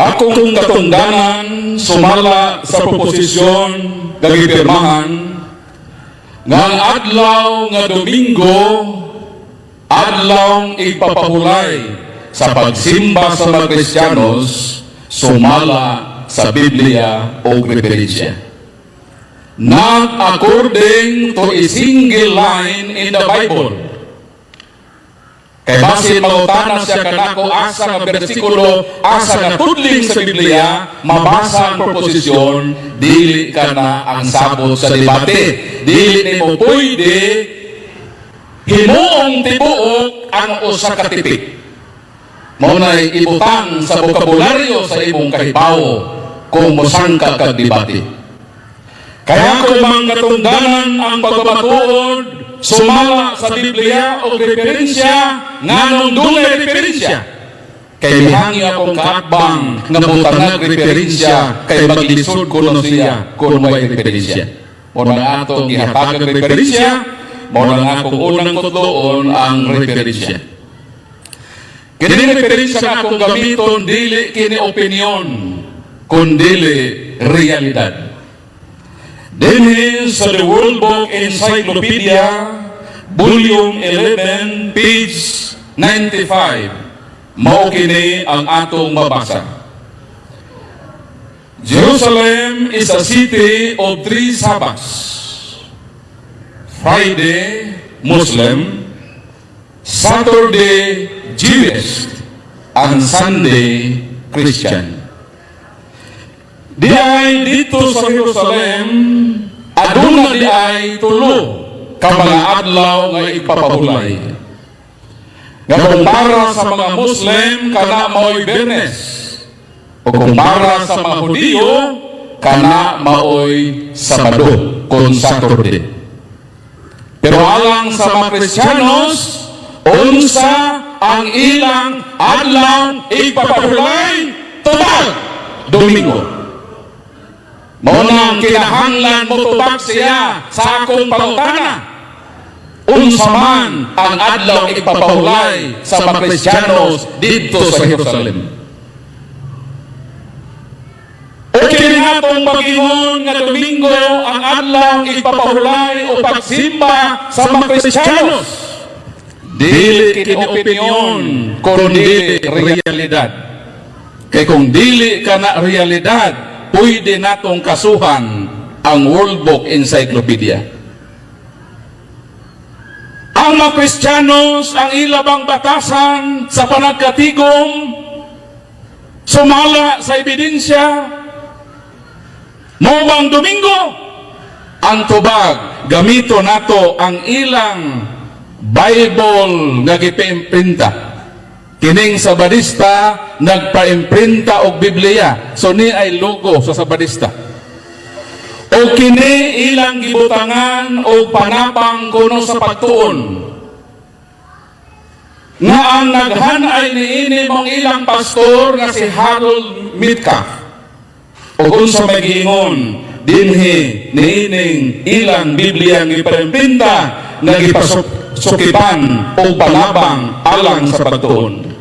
Akong katungdanan, sumala sa proposisyon nga gipirmahan nga ang adlaw nga Domingo, adlaw igpapahulay sa pagsimba sa mga Kristiyanos, sumala sa Biblia o referensya. Not according to a single line in the Bible. Kay basin mangutana siya kanako asa nga bersikulo, asa nga tudling sa Biblia, mabasa ang proposisyon, dili ka na ang sabot sa debate. Dili nimo pwede himuong tibuok ang usa ka tipik. Mao nay ibutang sa bokabularyo sa imong kahibaw kung mosangka kag debate. Kaya kung mga katungdanan, ang pagpapatuod sumala sa Biblia o referensya, nganong dunay referensya? Kay mihangyo akong kaatbang nga butangag referensya, kay maglisod kuno siya kung way referensya. Mao na atong gihatagag referensya, mao na akong unang kutloon ang referensya. Kini referensya nga akong gamiton, dili kini opinion, kundili realidad. Dinhi sa The World Book Encyclopedia, Volume 11, page 95, mao kini ang atong mabasa. Jerusalem is a city of three Sabbaths. Friday, Muslim, Saturday, Jewish, and Sunday, Christian. Di ay dito sa Jerusalem, aduna di ay tulo ka mga adlaw nga igpapahulay. Nga kung para sa mga Muslim, kana maoy Biyernes. O kung para sa mga Hudiyo, kana maoy Sabado, kung Saturday. Pero alang sa mga Kristiyanos, unsa ang ilang adlaw igpapahulay? Tubag, Domingo. Mao nang kinahanglan mo tubag siya sa akong pangutana. Unsa man ang adlaw igpapahulay sa mga Kristiyanos didto sa Jerusalem? O kini atong pag-ingon nga Domingo ang adlaw igpapahulay o pagsimba sa mga Kristiyanos. Dili kini opinion, kundi realidad. Kay kung dili ka na realidad, pwede natong kasuhan ang World Book Encyclopedia. Ang mga Kristiyanos, ang ilabang batasan sa panagkatigom, sumala sa ebidensya, mao bang Domingo? Ang tubag, gamito nato ang ilang Bible nga gipaimprinta. Kining Sabadista nagpaimprinta og Biblia. So ni ay logo sa Sabadista. O kini ilang gibutangan og panapang kuno sa pagtuon. Nga ang naghanay niini mong ilang pastor nga si Harold Metcalf. O unsa may giingon dinhi niining ilang Biblia nga gipaimprinta nga gipasukipan og panabang alang sa pagtuon?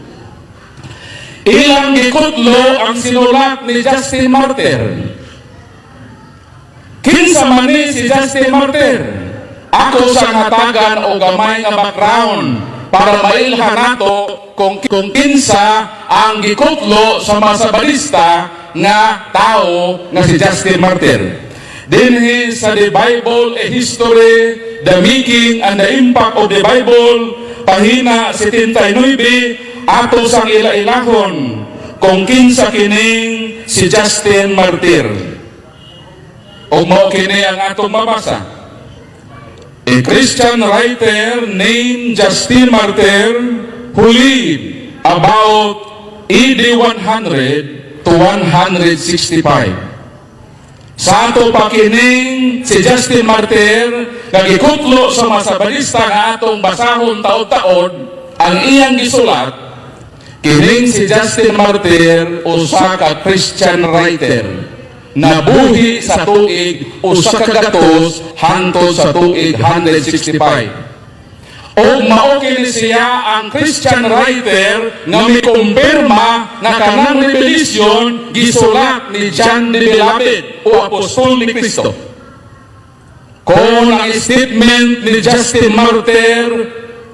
Ilang gikutlo ang sinulat ni Justin Martyr. Kinsa man ni si Justin Martyr? Ako sang hatagan og gamay nga background para mailhan nato kung kinsa ang gikutlo sa mga Sabadista nga tao nga si Justin Martyr. Dinhi sa The Bible, A History, The Making and the Impact of the Bible, pahina 79, ato sang ila-ilahon kung kinsa kining si Justin Martyr. O mao kini ang atong mabasa. A Christian writer named Justin Martyr who lived about AD 100 to 165. Sa ato pa kining si Justin Martyr nga gikutlo sa mga Sabadista nga atong basahon taod-taod ang iyang gisulat, kining si Justin Martyr usa ka Christian writer, nabuhi sa tuig 100 hangtod sa tuig 165. Og mao kini siya ang Christian writer nga mikumpirma nga kanang Revelation gisulat ni John the Beloved o apostol ni Kristo. Kung ang statement ni Justin Martyr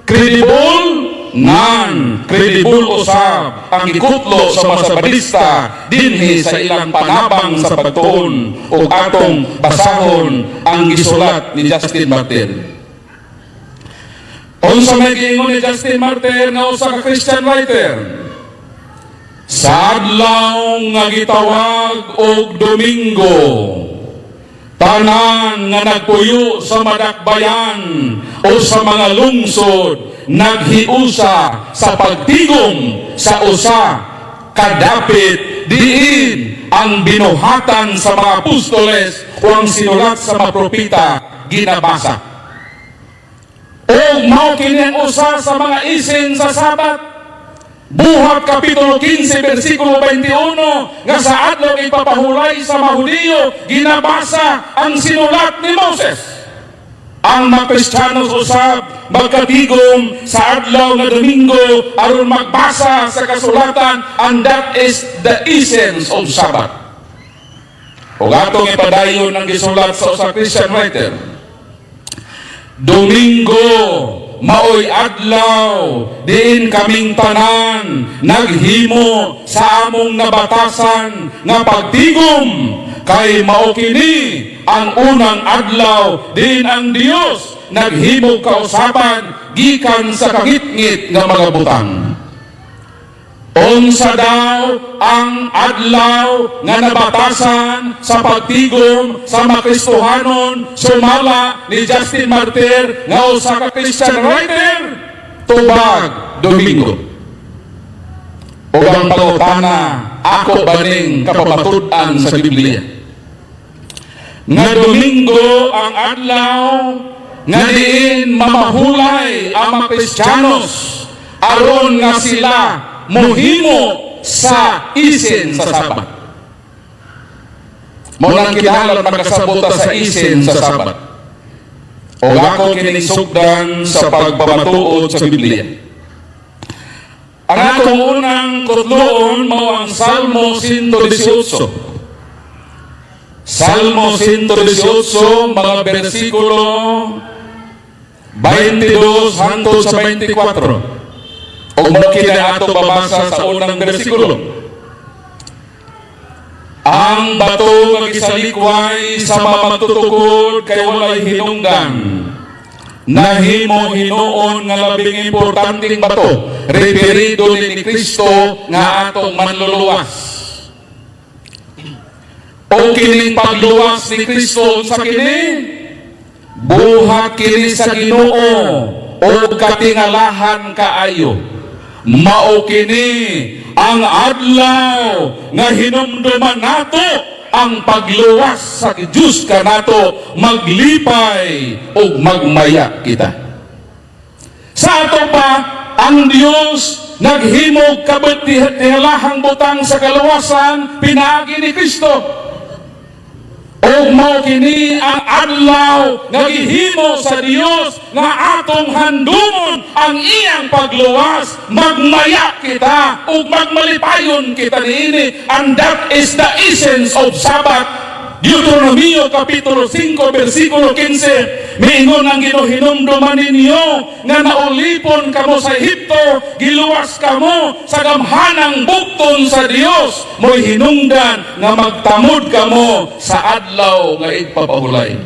credible, ngan credible usab ang gikutlo sa mga Sabadista dinhi sa ilang panabang sa pagtuon, ug atong basahon ang gisulat ni Justin Martyr. Unsa may giingon ni Justin Martyr nga usa ka Christian writer? Sa adlaw nga gitawag og Domingo, tanan nga nagpuyo sa madakbayan o sa mga lungsod naghiusa sa pagtigom sa usa kadapit diin ang binuhatan sa mga apostoles o ang sinulat sa mga propeta ginabasa. O mao kini ang usa sa mga essence sa Sabat. Buhat Kapitulo 15 versikulo 21, nga sa adlaw ipapahulay sa mga Hudiyo ginabasa ang sinulat ni Moses. Ang mga Kristiyano usab magkatigom sa adlaw nga Domingo aron magbasa sa kasulatan, and that is the essence of Sabbath. Ug atong ipadayon ang gisulat sa usa Christian writer. Domingo maoy adlaw diin kaming tanan naghimo sa among nabatasan nga pagtigom, kay mao kini ang unang adlaw diin ang Dios naghimo kausaban gikan sa kangitngit nga mga butang. Unsa daw ang adlaw nga nabatasan sa pagtigom sa mga Kristohanon sumala ni Justin Martyr nga usa ka Christian writer? Tubag, Domingo. Ug ang pangutana, ako ba ning kapamatud-an sa Biblia nga Domingo ang adlaw nga diin mamahulay ang mga Kristiyanos aron nga sila muhimo sa essence sa Sabat? Mao nang kinahanglan makasabot ta sa essence sa Sabat. O ako kining sugdan sa pagpamatuod sa Biblia. Ang akong unang kutloon mao ang Salmo 118. Salmo 118, mga bersikulo 22 hangtod sa 24. Ug mao kini ato babasa sa unang bersikulo. "Ang bato nga gisalikway sa mga magtutukod kay walay hinungdan, nahimo hinuon nga labing importanteng bato." Referido ni Kristo nga atong manluluwas. O kining pagluwas ni Kristo, sa kini? "Buhat kini sa Ginoo o katingalahan kaayo. Mao kini ang adlaw nga hinumduman nato ang pagluwas sa Diyos kanato, maglipay ug magmaya kita." Sa ato pa, ang Dios naghimog kabatilahang butang sa kaluwasan pinaagi ni Kristo. Ug mao kini ang adlaw nga gihimo sa Dios nga atong handumon ang iyang pagluwas, magmaya kita ug magmalipayon kita niini, and that is the essence of Sabbath. Deuteronomio Kapitulo 5 versikulo 15, miingon ang Ginoo, "Hinumduman ninyo nga naulipon kamo sa Ehipto, giluwas kamo sa gamhanang bukton sa Dios. Mo'y hinungdan nga magtamod kamo sa adlaw nga igpapahulay."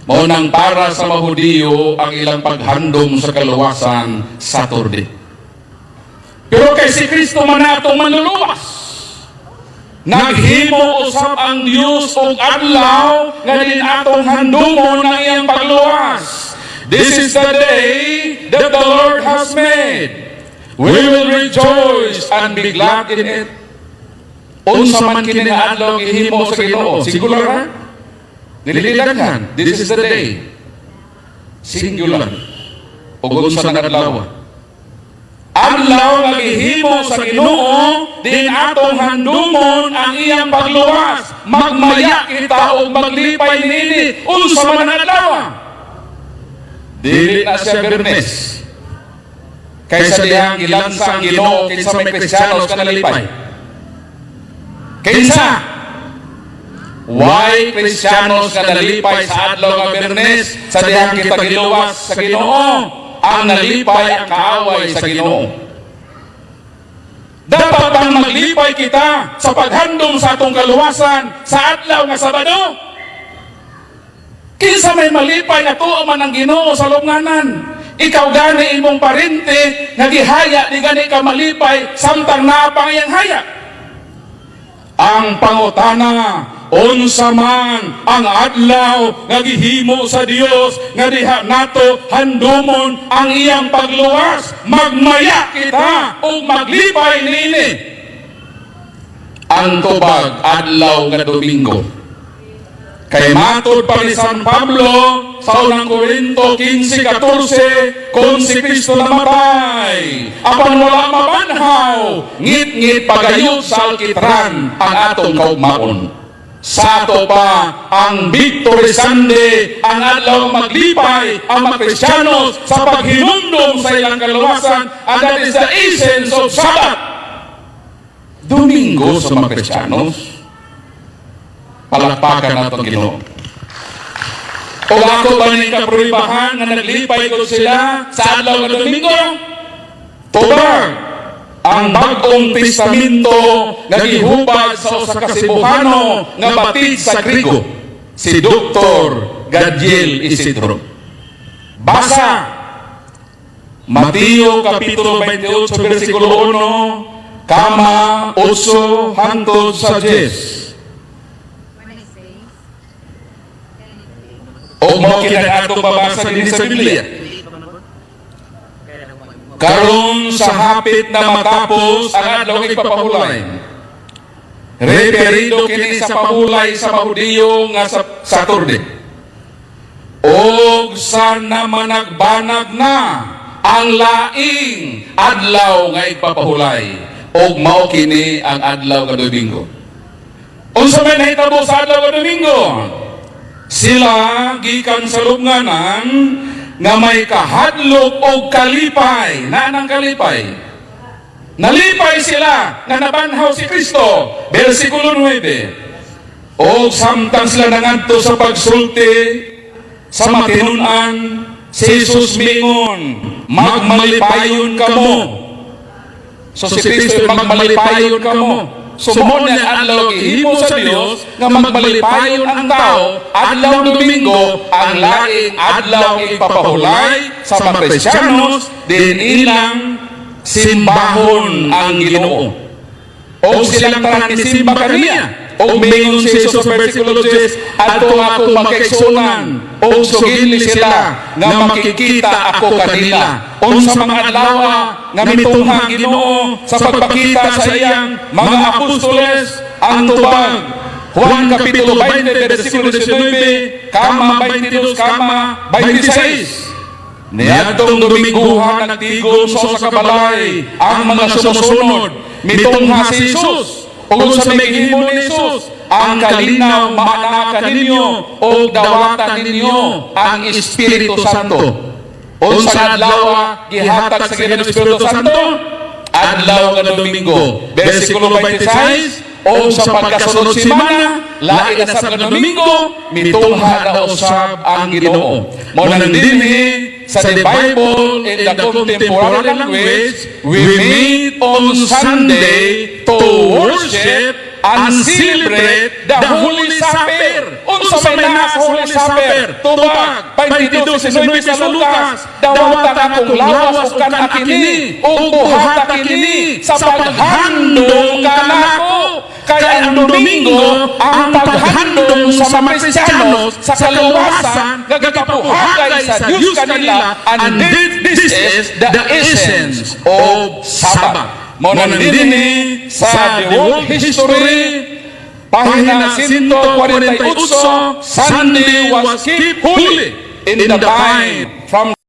Mao nang para sa mga Hudiyo ang ilang paghandom sa kaluwasan Saturday. Pero kay si Kristo man atong manluluwas, naghimo usab ang Dios og adlaw nga din atong handumon ang iyang pagluwas. "This is the day that the Lord has made. We will rejoice and be glad in it." Unsa man kini nga adlaw gihimo sa Ginoo? Singular ha? Dili daghan. "This is the day." Singular. Ug unsa nga adlaw? Adlaw nga gihimo sa Ginoo din atong handumon ang iyang pagluwas. Magmaya kita ug maglipay nini. Unsa man adlaw? Dili na siya Biyernes. Kaysa dihang gilansa ang Ginoo, kinsa may Kristiyanos nga nalipay? Kinsa? Way Kristiyanos nga nalipay sa adlaw nga Biyernes sa dihang kita giluwas sa Ginoo. Ang nalipay, ang kaaway sa Ginoo. Dapat bang maglipay kita sa paghandom sa atong kaluwasan sa adlaw nga Sabado? Kinsa may malipay nga tuo man ang Ginoo sa lubnganan? Ikaw gani, imong parente nga gihaya, di gani ka malipay samtang naa pa iyang haya. Ang pangutana, unsa man ang adlaw nga gihimo sa Dios nga diha nato handumon ang iyang pagluwas? Magmaya kita ug maglipay niini. Ang tubag, adlaw nga Domingo. Kay matod pa ni San Pablo sa Unang Korinto 15:14, kung si Kristo namatay, apan wala mabanhaw, ngit-ngit pagayod sa alkitran ang atong kaugmaon. Sa ato pa ang Victory Sunday, ang adlaw maglipay ang mga Kristiyanos sa paghinumdum sa ilang kaluwasan, and that is the essence of Sabbath. Domingo sa mga Kristiyanos. Palakpakan nato ang Ginoo. O ako ba ning kapruibahan nga naglipay ko sila sa adlaw nga Domingo? Tubag, ang Bagong Testamento nga gihubad sa usa ka Cebuano nga batid sa Grigo, si Dr. Gadiel Isidro. Basa Mateo kapitulo 28 versikulo 1, kama 8 hangtod sa 10. 26. O mao kini ang atong mabasa dinhi sa Biblia. Karon sa hapit na matapos ang adlaw igpapahulay. Referido kini sa pahulay sa mga Hudiyo nga sa Saturday. Og sa namanagbanag na ang laing adlaw nga igpapahulay. Og mao kini ang adlaw nga Domingo. Unsa may nahitabo sa adlaw nga Domingo? Sila gikan sa lubnganan nga may kahadlok o kalipay. Naa nang kalipay. Nalipay sila nga nabanhaw si Kristo. Versikulo 9. O samtang sila nangadto sa pagsulti sa matinunan, si Jesus mingon, "Magmalipayon kamo." So si Kristo, "Magmalipayon kamo." So mao ni ang adlaw gihimo sa Dios nga magmalipayon ang tao, adlaw Domingo, ang laing adlaw ipapahulay sa mga Kristiyanos din ilang simbahon ang Ginoo. O silang tanan misimba kaniya. O mingon si Jesus sa versikulo 10, "Adto akong mga kaigsuonan, o sugili sila nga makikita ako kanila." Unsa mga adlaw nga mitungha ang Ginoo sa pagpakita sa iyang mga apostoles? Ang tubag, Juan kapitulo 20 versikulo 19, kama 22, kama 26. Niadtong Dominguha, nagtigom sa usa ka balay ang mga sumusunod. Mitungha si Jesus. Ug unsa may gihimo ni Jesus? "Ang kalinaw maana kaninyo ug dawata ninyo ang Espiritu Santo." Unsa adlaw gihatag sa Ginoo Espiritu Santo? Adlaw nga Domingo. Versikulo 26, o sa pagkasunod semana, lain na sa Domingo, mitungha na usab ang Ginoo. Mao nang dinhi sa The Bible in the Contemporary Language, we meet on Sunday to worship and celebrate the Holy Supper. Unsa may naa sa Holy Supper? Tubag, 22:19 sa Lucas, "Dawata akong lawas ug kan-a kini, ug buhata kini sa paghandom kanako." Kay ang Domingo, ang paghandom sa mga Kristiyanos sa kaluwasan nga gipapuhagay sa Dios kanila, and this is the essence of Sabbath. Mao nang dinhi sa The World History, pahina 148, Sunday was kept holy in the time from